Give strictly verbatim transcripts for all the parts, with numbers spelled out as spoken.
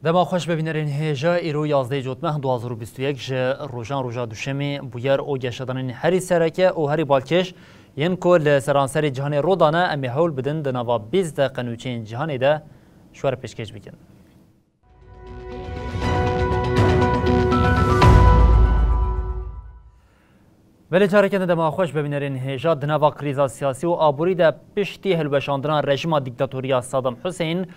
Dema xweş be bînerên hêja, îro yazdeh Cotmeh du hazar û bîst û yek ji rojan roja Duşemê, bûyer û geşedanên herî sereke û herî balkêş yên ku li seranserê cîhanê rû dane, em ê hewl bidin di nava bîst deqe nûçeyên cîhanê de ji we re pêşkêş bikin. Belê careke din dema xweş be bînerên hêja. Di nava krîza siyasî û aborî de piştî hilweşandina rejîma dîktatorî ya Saddam Hussein,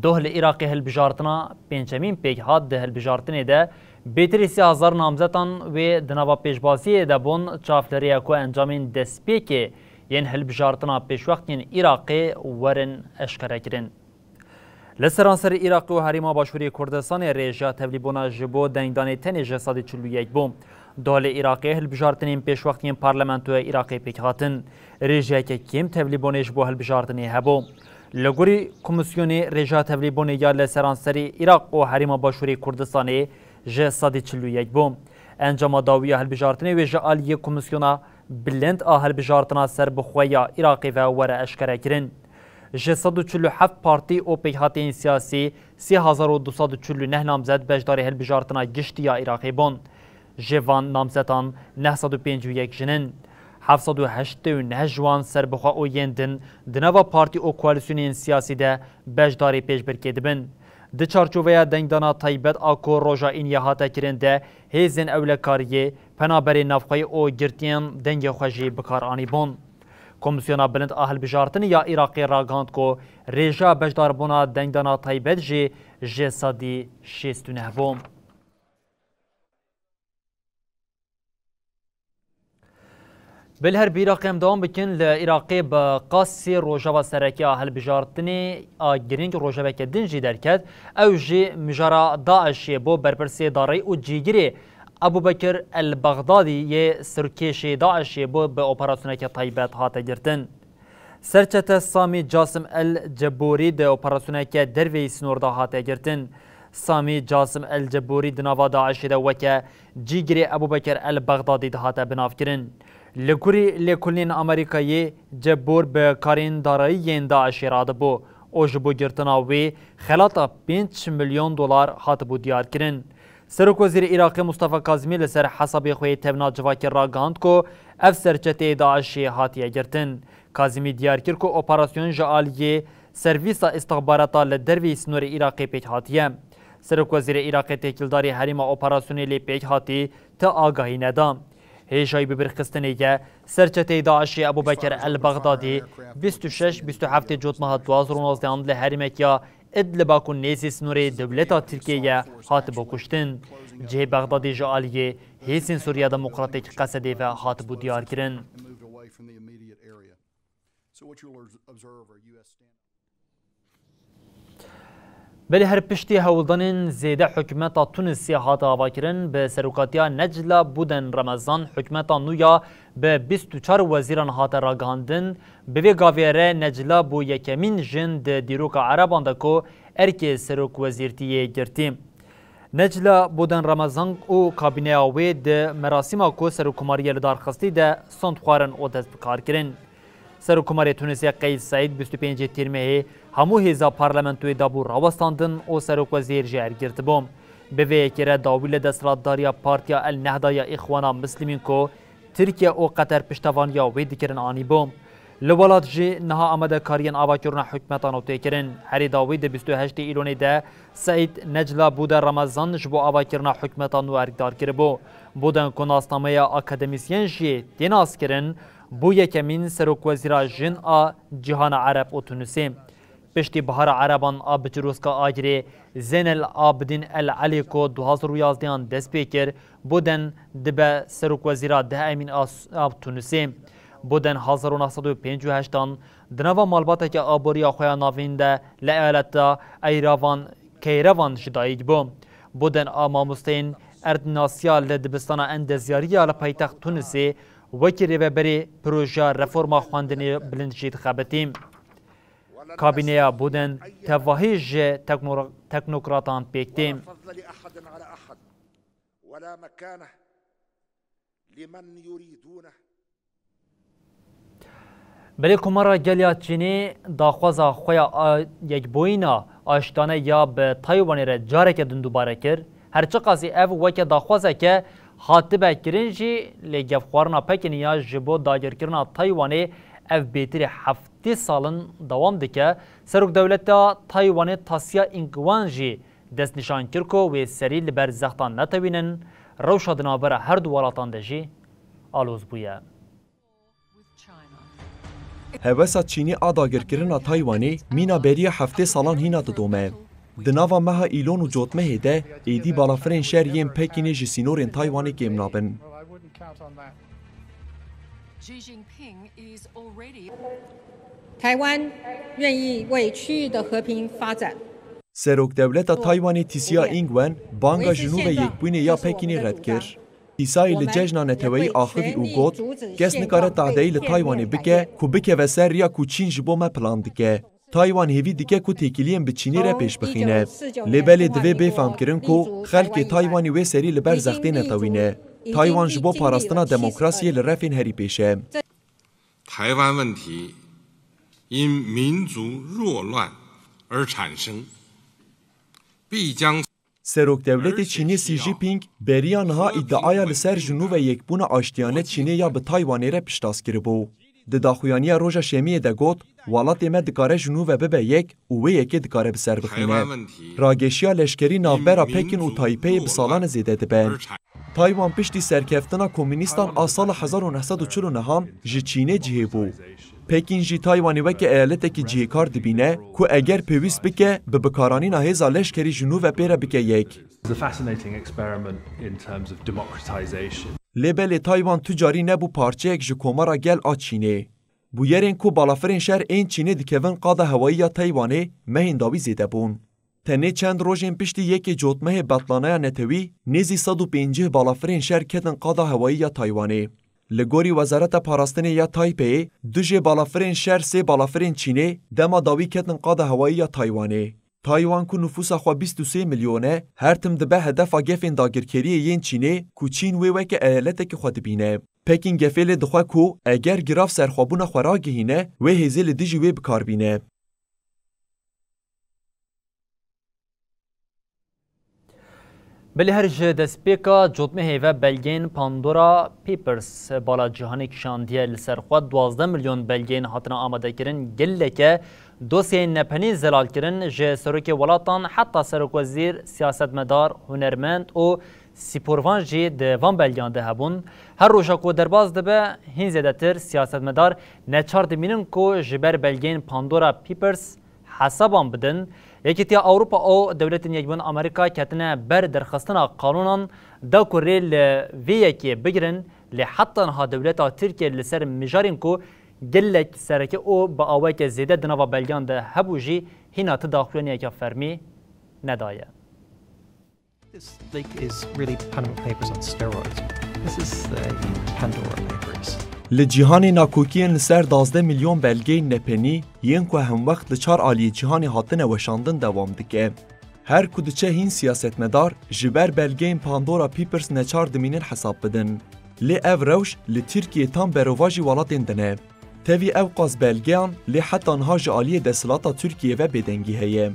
doh li Iraqê hilbijartina pêncemîn pêk hat. Di hilbijartinê de bêtirî sê hezar namzetan wê di nava pêşbaziyê de bûn, çav li rê ye ku encamên destpêkê yên hilbijartina pêşwext yên Iraqê werin eşkerekirin. Li seranserê Iraqê û Herêma Başûrê Kurdistanê rêjeya tevlîbûna ji bo dengdanê tenê ji sedî çil û yek bû. Doh li Iraqê hilbijartinên pêşwext yên parlamentoya Iraqê pêk hatin. Rêjeyeke kêm tevlîbûnê ji bo hilbijartinê hebû. Li gorî komîsyonê, rêjeya tevlîbûnê ya li seranserê Iraq û Herêma Başûrê Kurdistanê ji sedî çil û yek bû. Encama dawî ya hilbijartinê wê ji aliyê komîsyona bilind a hilbijartina serbixwe ya Iraqê ve were eşkerekirin. Ji sed û çil û heft partî û pêkhateyên siyasî, sê hezar û du sed û çil û neh namzet beşdarî hilbijartina giştî ya Iraqê bûn. Ji van namzetan neh sed û pêncî û yek jin in. Heft sed û heştê û neh ji wan serbixwe û yên din di nava partî û koalîsyonên siyasî de beşdarî pêşbirkê dibin. Di çarçoveya dengdana taybet a ku roja Îniyê hate kirin de hêzên ewlekariyê, penaberên navxweyî û girtiyên dengê xwe jî bi kar anîbûn. Komîsyona Bilind a Hilbijartinê ya Iraqê ragihand ku rêjeya beşdarbûna dengdana taybet jî ji sedî şêst û neh bû. Belê her bi Iraqê em dewam bikin. Li Iraqê bi qasî rojeva sereke a hilbijartinê a girîng rojeveke din jî derket. Ew jî mijara DAIŞê bo berpirsê darayî û cîgirê Ebûbekir el-Bexdadî yê serokêşê DAIŞê bo bi operasyoneke taybet hate girtin. Serçete Samî Casim El Ceborî di operasyoneke derveyî sînor de hate girtin. Samî Casim El Ceborî di nava DAIŞê de weke cîgirê Ebûbekir El Bexdadî dihate binavkirin. Li gorî lêkolînên Amerîkayê, Cebor bi karên darayî yên DAIŞê radibû û ji bo girtina wê xelata pênc milyon dolar hatibû diyarkirin. Serokwezîrê Iraqê Mustafa Kazimî li ser hesabê xwe yê tevna civakî ragihand ku ev serçeteyê DAIŞê hatiye girtin. Kazimî diyar kir ku operasyon ji aliyê Servîsa Îstixbarata li derveyî sînorê Iraqê pêk hatiye. Serokwezîrê Iraqê têkildarî herêma operasyonê lê pêk hatî ti agahî neda. Hêjayî bibîrxistinê ye, serçeteyê DAIŞê Ebûbekir El-Bexdadî bîst û şeş bîst û heftê Cotmeha du hazar û nozdehan li herêmeke Idliba ku nêzî sînorê dewleta Tirkiyê ye, hatibû kuştin. Cihê Bexdadî ji aliyê Hêzên Sûriya Demokratîk, Qesedê ve hatibû diyarkirin. Belê her piştî hewldanên zêde hikûmeta Tunisê hate avakirin, bi serokatiya Necla Buden Remezan hikûmeta nû ya bi bîst û çar wezîran hate ragihandin. Bi vê gavê re Necla bû yekemîn jin di dîroka Ereban de ku erkê serokwezîrtiyê girtî. Necla Buden Remezan û kabîneya wê di merasîma ku serokkomariyê li dar xistî de sond xwarin û dest bi kar kirin. Serokkomarê Tunisê Qeys Seîd bîst û pêncê Tîrmehê hemû hêza parlamentoyê dabû rawestandin û serokwezîr ji erk girtibû. Bi vê yekê re dawî li desthilatdariya Partiya El Nehda ya Îxwana Muslimîn ku Tirkiye û Qeter piştevaniya wê dikirin anîbû. Li welat jî niha amadekariyên avakirina hikûmeta nû tê kirin. Herî dawî di bîst û heştê Îlonê de Seîd Necla Bûde Remezan ji bo avakirina hikûmeta nû erkdar kiribû. Bûden ku nasnameya akademîsyen jî tê naskirin, bû yekemîn serokwezîra jin a cîhana Ereb û Tunisê. Piştî Bihara Ereban a bi çirûska agirê Zeynel Abidîn El Elî ku du hazar û yazdehan dest pê kir, Bûden dibe serokwezîra dehemîn a, a Tunisê. Boden hezar û neh sed û pêncî û heştan di nava malbateke aboriya xwe ya navîn de li eyaleta Eyravan Keyrevan ji dayik bû. Boden a mamosteyên erdnasiya li dibistana endezyariya li paytext Tunisê wekî rêveberê projeya reforma xwendinê bilind jî dixebitî. Kabîneya Boden tevahî ji teknora-, teknokratan pêk tê. Belê Komara Gel ya Çînê daxwaza xwe ya a-, yekbûyîna aştane ya bi Taywanê re careke din dubare kir. Her çiqasî ev weke daxwazeke hatibe kirin jî, lê gefxwarina Pekînê ya ji bo dagirkirina Taywanê ev bêtirî heftê sal in dewam dike. Serokdewleta Taywanê Tasiya Ing-wen jî destnîşan kir ku wê serî li ber zextan netewînin, rewşa di navbera her du welatan de jî aloz bûye. Hewesa Çînê a dagirkirina Taywanê mîna beriya heftê salan hîna didome. Di nava meha Îlon û Cotmehê de êdî balafirên şer yên Pekînê ji sînorên Taywanê kêm nabin. 台湾愿意为区域的和平发展。 Serokdewleta Taywanê Tisiya Ing-wen banga ji nû ve yekbûnê ya Pekînê red kir. Tîsayê li cejna neteweyî axivî û got, kes nikare tahdeyî li Taywanê bike ku bikeve ser riya ku Çîn ji bo me plan dike. Taywan hêvî dike ku têkiliyên bi Çînê re pêş bixîne. Lê belê divê bê fehmkirin ku xelkê Taywanê wê serî li ber zextê netewîne. Taywan ji bo parastina demokrasiyê li refên herî pêş e. 台湾问题因民族弱乱而产生，必将 Serokdewletê Çînê Xi Jinping beriya niha îdiaya li ser ji nû ve yekbûna aştiyane Çînê ya bi Taywanê re piştrast kiribû. Di daxuyaniya roja Şemiyê de got, welatê me dikare ji nû ve bibe yek û wê yekê dikare bi ser bixîne. Rageşiya leşkerî navbera Pekîn û Taypeyê bi salan e zêde dibe. Taywan piştî serkeftina komûnîstan a sala hezar û neh sed û çil û nehan ji Çînê cihê bû. Pekîn jî Taywanê weke eyaletekî cihêkar dibîne ku eger pêwîst bike bi bikaranîna hêza leşkerî ji nû ve pê re bike yek. It's a fascinating experiment in terms of democratization. Lê belê Taywan tu carî nebû parçeyek ji komara gel a Çînê. Bûyerên ku balafirên şer ên Çînê dikevin qada hewayî ya Taywanê mehên dawî zêde bûn. Tenê çend rojên piştî yekê Cotmehê betlanaya netewî nêzî sed û pêncî balafirên şer ketin qada hewayî ya Taywanê. Li gorî Wezareta Parastinê ya Taypeyê, du jê balafirên şer sê balafirên Çînê dema dawî ketin qada hewayî ya Taywanê. Taywan ku nifûsa xwe bîst û sê milyon e, her tim dibe hedefa gefên dagirkeriyê yên Çînê ku Çîn wê weke eyaletekî xwe dibîne. Pekîn gefê lê dixwe ku eger girav serxwebûna xwe ragihîne, wê hêzê li dijî wê bi kar bîne. Belê her ji destpêka cotmehê ve belgeyên Pandora Papers bala cîhanê kişandiye. Li ser xwe duwazdeh milyon belgeyên hatine amadekirin, geleke dosyeyên nepenî zelal kirin. Ji serokê welatan heta serokwezîr, siyasetmedar, hunermend û sporvan jî di van belgeyan de hebûn. Her roja ku derbas dibe, hîn zêdetir siyasetmedar neçar dimînin ku ji ber belgeyên Pandora Papers hesaban bidin. Yekîtiya Ewropa û Dewletên Yekbûn Amerîka ketine ber derxistina qanûnan da ku rê li vê yekê bigirin, lê heta niha dewleta Tirkiye li ser mijarên ku gelek sereke û bi aweke zêde di nava belgeyan de hebû jî hîna ti daxuyaniyeke fermî nedaye. This leak is really Panama Papers on steroids. This is the Pandora Papers. Li cîhanê nakokiyên li ser duwazdeh milyon belgeyên nepenî yên ku hemwext li çar aliyê cîhanê hatine weşandin dewam dike. Her ku diçe hîn siyasetmedar ji ber belgeyên Pandora Papers neçar dimînin hesab bidin. Lê ev rewş li Tirkiyê tam berovajî welatên din e. Tevî ewqas belgeyan lê heta niha ji aliyê desthilata Tirkiyê ve bêdengî heye.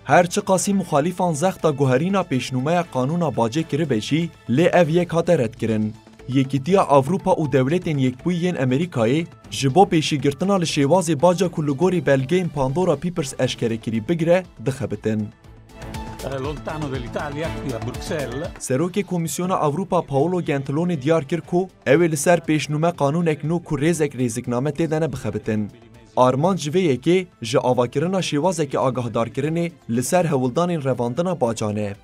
Her çiqasî muxalîfan zexta guherîna pêşnûmeya qanûna bacê kiribe jî, lê ev yek hate redkirin. Yekîtiya Ewropa û Dewletên Yekbûyî yên Amerîkayê ji bo pêşîgirtina li şêwazê baca ku li gorî belgeyên Pandora Papers eşkere kirî bigire, dixebitin. Lontano dell'Italia, qui a Bruxelles. Serokê Komîsyona Ewropa Paolo Gentiloni diyar kir ku ew ê li ser pêşnûme qanûnek nû ku rêzek rêzikname tê de ne bixebitin. Armanc ji vê yekê ji avakirina şêwazeke agahdarkirinê li ser hewldanên revandina bacan e.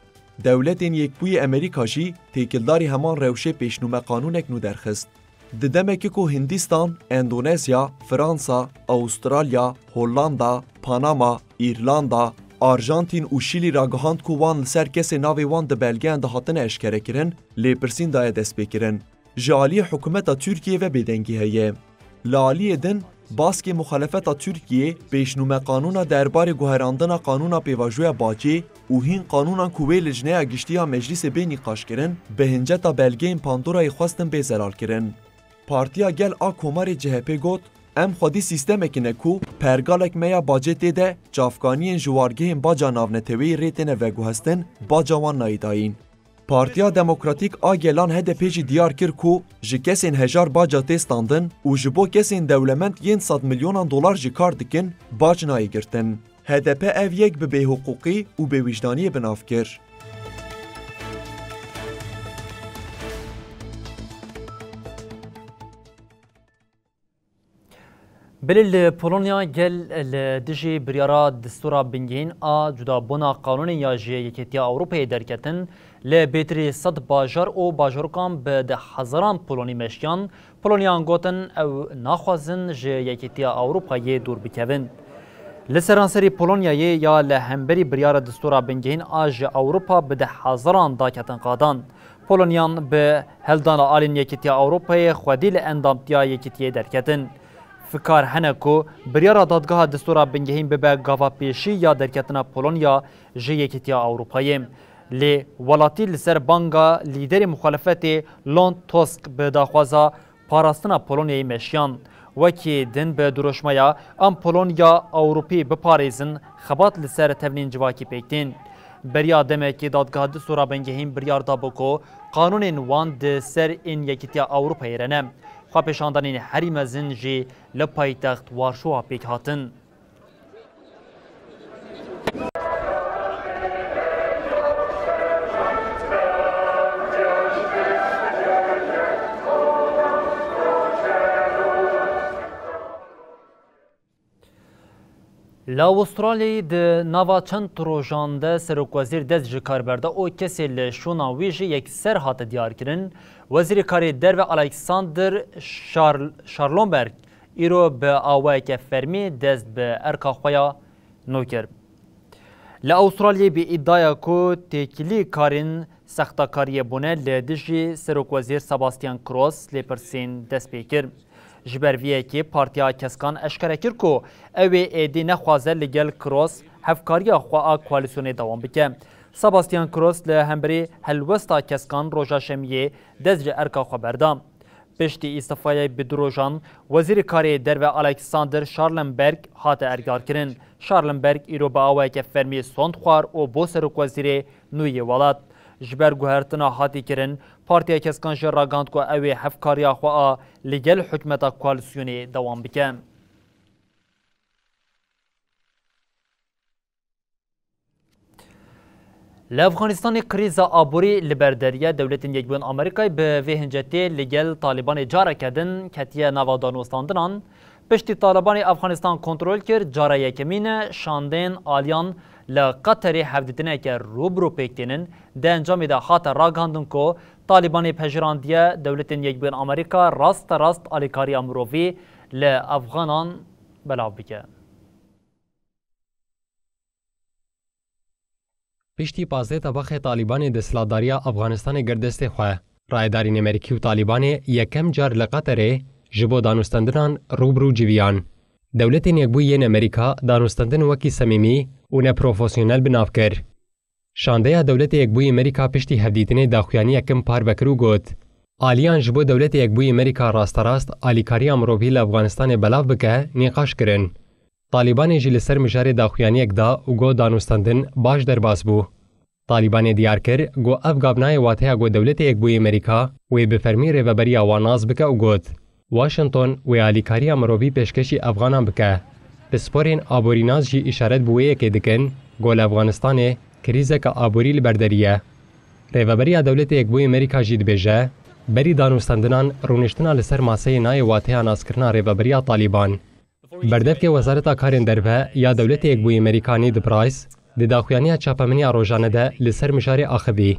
Dewletên Yekbûyî Amerîka jî têkildarî heman rewşê pêşnûme qanûnek nû derxist. Di demekî ku Hindistan, Endonezya, Fransa, Awustralya, Hollanda, Panama, Îrlanda, Arjantîn û Şîlî ragihand ku wan li ser kesên navê wan di belgeyan de hatine eşkerekirin, lêpirsîn daye destpêkirin. Ji aliyê hikûmeta Tirkiyê ve bêdengî heye. Li aliyê din, baskê muxalefeta Tirkiyê, pêşnûme qanûna derbarê guherandina qanûna pêvajoya bacê û hîn qanûnan ku wê lijneya giştî ya Meclîsê bê nîqaşkirin, bi hinceta belgeyên Pandorayê xwestin bê zelalkirin. Partiya Gel a Komarê C H P got, Em xwedî sîstemekî ne ku pergalek me ya bacê tê de çavkaniyên ji wargehên baca navneteweyî rê têne veguhestin, baca wan nayê dayîn. Partiya Demokratîk a Gelan H D P jî diyar kir ku ji kesên hejar baca tê standin û ji bo kesên dewlemend yên sed milyonan dolar jî kar dikin, bac nayê girtin. H D P ev yek bi bêhiqûqî û bêwijdaniyê bi nav kir. Belê li Polonya gel li dijî biryara distûra bingehîn a cudabûna qanûnên ya ji Yekîtiya Ewropayê derketin, li bêtirî sed bajar û bajarokan bi dehhezaran Polonî meşiyan. Polonyan gotin ew naxwazin ji Yekîtiya Ewropayê dûr bikevin. Li seranserî Polonyayê ya li hemberî biryara distûra bingehîn a ji Ewropa bi dehhezaran daketin qadan. Polonyan bi heldana aliyên Yekîtiya Ewropayê xwedî li endamtiya Yekîtiyê derketin. Fikar hene ku biryara dadgeha distûra bingehîn bibe gava pêşî ya derketina Polonya ji Yekîtiya Ewropayê. Lê welatî li ser banga lîderê muxalefetê Lon Tusk bi daxwaza parastina Polonyayê meşiyan. Wekî din bi dirûşmeya Em Polonya Ewropî biparêzin xebat li ser tevlîn civakî pêk tên. Beriya demekê dadgeha distûra bingehîn biryar dabû ku qanûnên wan di ser ên Yekîtiya Ewropayê re ne. Xwepêşandanên herî mezin jî li paytext Warşowa pêk hatin. Li Awistralyayê di nava çend rojan de serokwezîr dest ji kar berda û kesê li şûna wî jî yekser hate diyarkirin. Wezîrê Karê Derve Alexander Şar-, Schallenberg îro bi awayeke fermî dest bi erka xwe ya nû kir. Li Awistralyayê bi îdiaya ku têkilî karên sextakariyê bûne, li dijî Serokwezîr Sebastian Kurz lêpirsîn dest pê kir. Ji ber vê yekê Partiya Keskan eşkere kir ku ew ê êdî nexwaze li gel Kurz hevkariya xwe a koalîsyonê dewam bike. Sebastian Kurz li hemberî helwesta Keskan roja Şemiyê dest ji erka xwe berda. Piştî îstîfayê bi du rojan, Wezîrê Karê Derve Alexander Schallenberg hate erkdarkirin. Schallenberg îro bi awayeke fermî sond xwar û bû serokwezîrê nû yê welat. Ji ber guhertina hatî kirin, Partiya Keskan jî ragihand ku ew ê hevkariya xwe a li gel hikûmeta koalîsyonê dewam bike. Li Efxanistanê krîza aborî li ber der e. Dewletên Yekbûyên Amerîkayê bi vê hincetê li gel Talibanê careke din ketiye nava danûstandinan. Piştî Talibanê Efxanistan kontrol kir, cara yekemîn e şandeyên aliyan li Qeterê hevdîtineke rû bi rû pêk tênin. Di encamê de hate ragihandin ku Talibanê pejirandî ye Dewletên Yekbûyên Amerîka rasterast alîkariya mirovî li Efxanan belav bike. Piştî pazdeh tebaxê Talîbanê desthilatdariya Efxanistanê girt destê xwe, rayedarên Amerîkî û Talîbanê yekem car li Qeterê ji bo danûstendinan rû bi rû civiyan. Dewletên Yekbûyî yên Amerîka danûstendin wekî semîmî û neprofesyonel bi nav kir. Şandeya Dewletê Yekbûyî Amerîka piştî hevdîtinê daxuyaniyek kin parve kir û got, Aliyan ji bo Dewletê Yekbûyî Amerîka rasterast alîkariya mirovî li Efxanistanê belav bike, nîqaş kirin. Talîbanê jî li ser mijarê daxuyaniyek da û got danûstendin baş derbas bû. Talîbanê diyar kir, got ev gav nayê wateya got Dewletê Yekbûyî Amerîka wê bi fermî rêveberiya wan nas bike û got, Washington wê alîkariya mirovî pêşkêşî Efxanan bike. Pisporên aborînas jî îşaret bi wê yekê dikin, got li Efxanistanê krîzeke aborî li ber derî ye. Rêveberiya Dewletê Yekbûyî Amerîka jî dibêje, berî danûstendinan rûniştina li ser maseyê nayê wateya naskirina rêveberiya Talîban. Berdevkê Wezareta Karên Derve ya Dewletê Yekbûyî Amerîka Ned Price di daxuyaniya çapemeniya rojane de li ser mijarê axivî.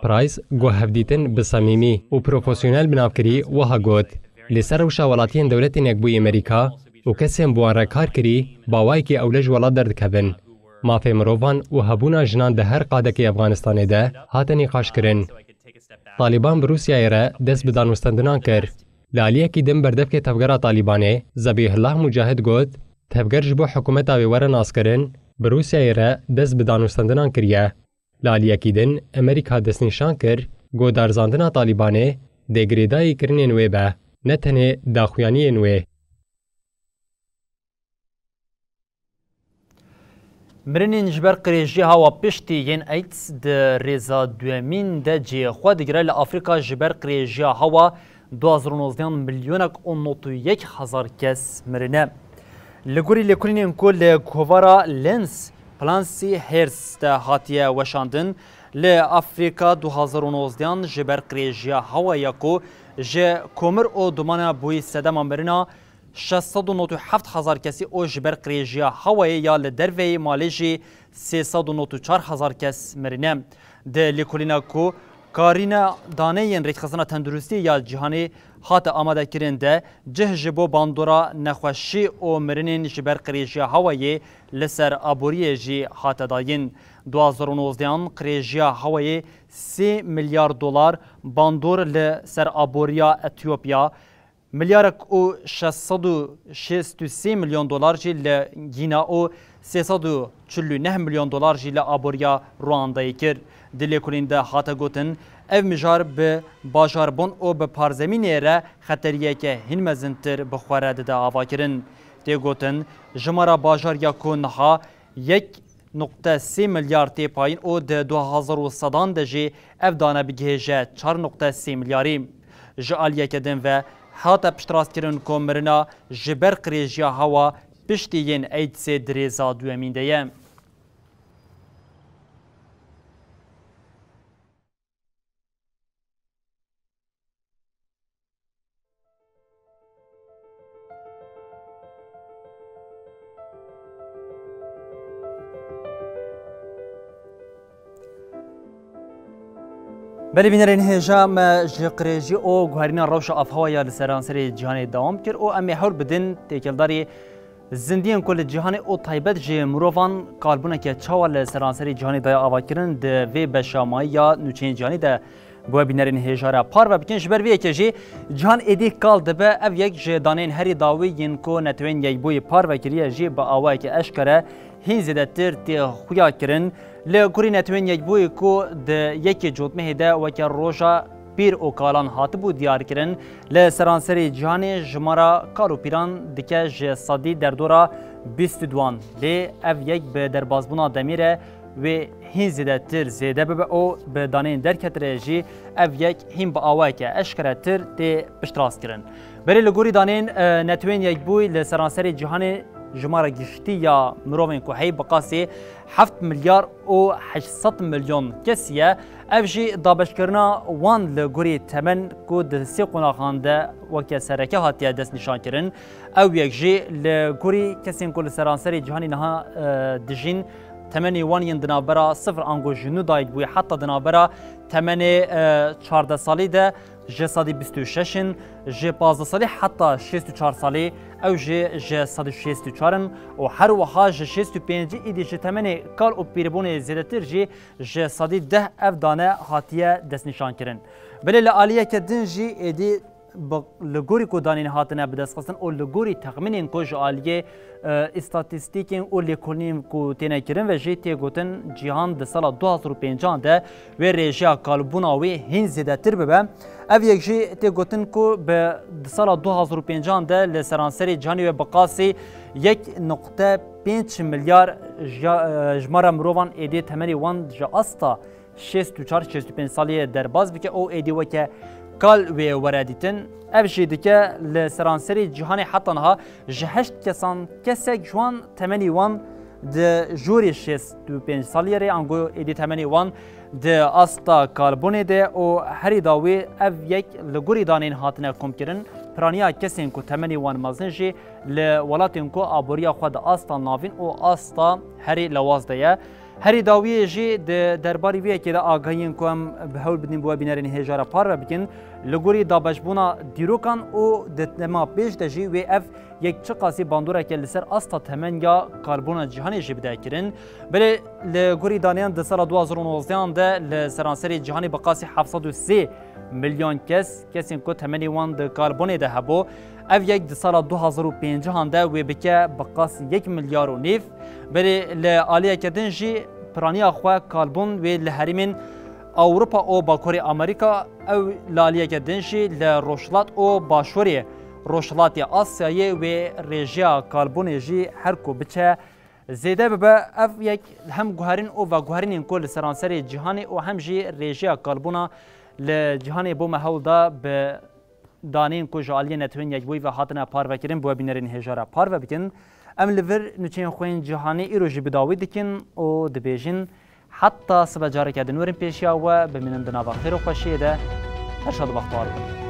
Price got hevdîtin bi samîmî û profesyonel bi nav kirî wiha got, li ser rewşa welatiyên Dewletên Yekbûyî Amerîka û kesên bi wan re kar kirî, bi awayekî ewle ji welat derdikevin. Mafê mirovan û hebûna jinan di her qadekê Efganistanê de hate nîqaşkirin. Talîban bi Rûsyayê re dest bi danûstendinan kir. Li aliyekî din berdevkê tevgera Talîbanê Zebîhullah Mucahid got, tevger ji bo hikûmeta wê were naskirin, bi Rûsyayê re dest bi danûstendinan kiriye. Li aliyekî din Amerîka destnîşan kir, ku darizandina Talîbanê dê girêdayî kirinên wê be, ne tenê daxuyaniyên wê. Mirinên ji ber qirêjiya hewa piştî yên AIDS di rêza duyemîn de cihê xwe digire. Li Afrîka ji ber qirêjiya hewa du hazar û nozdehan milyonek û nod û yek hezar kes mirine. Li gorî lêkolînên ku li kovara Lens Plancy Hearts de hatiye weşandin, li Afrîka du hazar û nozdehan ji ber qirêjiya hewayê ya ku ji komir û dumana bûyî sedema mirina şeş sed û nod û heft hezar kesî û ji ber qirêjiya hewayê ya li derveyî malê jî sê sed û nod û çar hezar kes mirine. Di lêkolîna ku karîna daneyên Rêkxistina Tenduristî ya Cîhanê hate amadekirin de, cih ji bo bandora nexweşî û mirinên ji ber qirêjiya hewayê li ser aboriyê jî hate dayîn. Du hazar û nozdehan qirêjiya hewayê sê milyar dolar bandor li ser aboriya Etiyopya, milyarek û şeş sed û şêst û sê milyon dolar jî li Gîna û sê sed û çil û neh milyon dolar jî li aboriya Ruandayê kir. Di lêkolîn de hate gotin, ev mijar bi bajarbûn û bi parzemînê re xeteriyeke hîn mezintir bi xwe re dide avakirin. Tê gotin, jimara bajar ya ku niha yek nokte sê milyar tê payîn û di du hazar û sedan de jî ev dane bigihêje çar nokte sê milyarî. Ji aliyeke din ve hate piştrastkirin ku mirina ji ber qirêjiya hewa piştî yên AIDSê di rêza duyemîn de ye. Belê bînerên hêja, me ji qirêjî û guherîna rewşa avhewa ya li seranserê cîhanê dewam kir û em ê hewr bidin têkildarî zindiyên ku li cîhanê û taybet ji mirovan kalbûneke çawa li seranserê cîhanê daye avakirin, di vê beşa mayî ya nûçeyên cîhanê de bi we bînerên hêja re parve bikin. Ji ber vê yekê jî cîhan êdî kal dibe. Ev yek ji daneyên herî dawî yên ku Netewên Yekbûyî parve kiriye jî bi awayeke eşkere hîn zêdetir tê xuya kirin. Li gorî Netewên Yekbûyî ku di yekê Cotmehê de weke roja pîr û kalan hatibû diyarkirin, li seranserê cîhanê jimara kal û pîran dike ji sedî derdora bîst û duan. Lê ev yek bi derbazbûna demê re wê hîn zêdetir zêde bibe û bi daneyên derketire jî ev yek hîn bi awayeke eşkeretir tê piştrastkirin. Berê li gorî daneyên, e, Netewên Yekbûyî li seranserê cîhanê jimara giştî ya mirovên ku heyî bi qasî heft milyar û heşt sed milyon kesî ye. Ev jî dabeşkirina wan li gorî temen ku di sê qonaxan de weke sereke hatiye destnîşankirin. Ew yek jî li gorî kesên ku li seranserê cîhanê niha, e, dijîn, temenê wan yên di navbera sifir ango ji nû dayik bûye heta di navbera temenê, e, çardeh salî de ji sedî bîst û şeş in, ji pazdeh salî heta şêst û çar salî ew jî ji sedî şêst û çar in û her wiha ji şêst û pêncî êdî ji temenê kal û pîrbûnê zêdetir jî ji sedî deh ev dane hatiye destnîşankirin. Belê li aliyeke din jî êdî bi, li gorî ku danên hatine bidestxistin û li gorî texmînên ku ji aliyê, e, îstatîstîkên û lêkolînên ku têne kirin ve jî tê gotin cîhan di sala du hazar û pêncan de wê rêjeya kalbûna wê hîn zêdetir bibe. Ev yek jî tê gotin ku bi di sala du hazar û pêncan de li seranserê cîhanê wê bi qasî yek nokte pênc milyar ji, e, jimara mirovan êdî temenê wan ji asta şêst û çar şêst û pênc saliyê derbas bike û êdî weke kal wê were dîtin. Ev jî dike li seranserê cîhanê heta niha ji heşt kesan kesek ji wan temenî wan di jorê şêst û pênc saliyê re, ango êdî temenê wan di asta kalbûnê de û herî dawî ev yek li gorî daneyên hatine komkirin, piraniya kesên ku temenê wan mezin jî li welatên ku aboriya xwe di asta navîn û asta herî lewaz de ye. Herî dawiyê jî di derbarî vê yekê de agahiyên ku em bi hewl bidin bi we bînerên hêja re parve bikin, li gorî dabeşbûna dîrokan û di dema pêş de jî wê ev yek çiqasî bandoreke li ser asta temenga karbona cîhanê jî bide kirin. Belê li gorî daneyan di sala du hazar û nozdehan de li seranserê cîhanê bi qasî heft sed û sê milyon kes, kesên ku temenê wan di karbonê de hebû, ev yek di sala du hazar û pêncehan de wê bike bi qasî yek milyar û nîv. Belê li aliyeke din jî piraniya xwe karbon wê li herêmên Ewropa û Bakurê Amerîka, ew li aliyeke din jî li Rojhilat û Başûrê Rojhilatê Asyayê wê rêjeya karbonê jî her ku biçe zêde bibe. Ev yek hem guherîn û veguherînên ku li seranserê cîhanê û hem jî rêjeya karbona li cîhanê bo me hewl da bi daneyên ku ji aliyê Netewên Yekbûyî ve hatine parvekirin bi we bînerên hêja re parve bikin. Em li vir nûçeyên xwe yên cîhanê îro jî bi dawî dikin û dibêjin, heta sibe careke din werin pêşiya we, bimînin di nava xêr û xweşiyê de. Her şad û bextewar bin.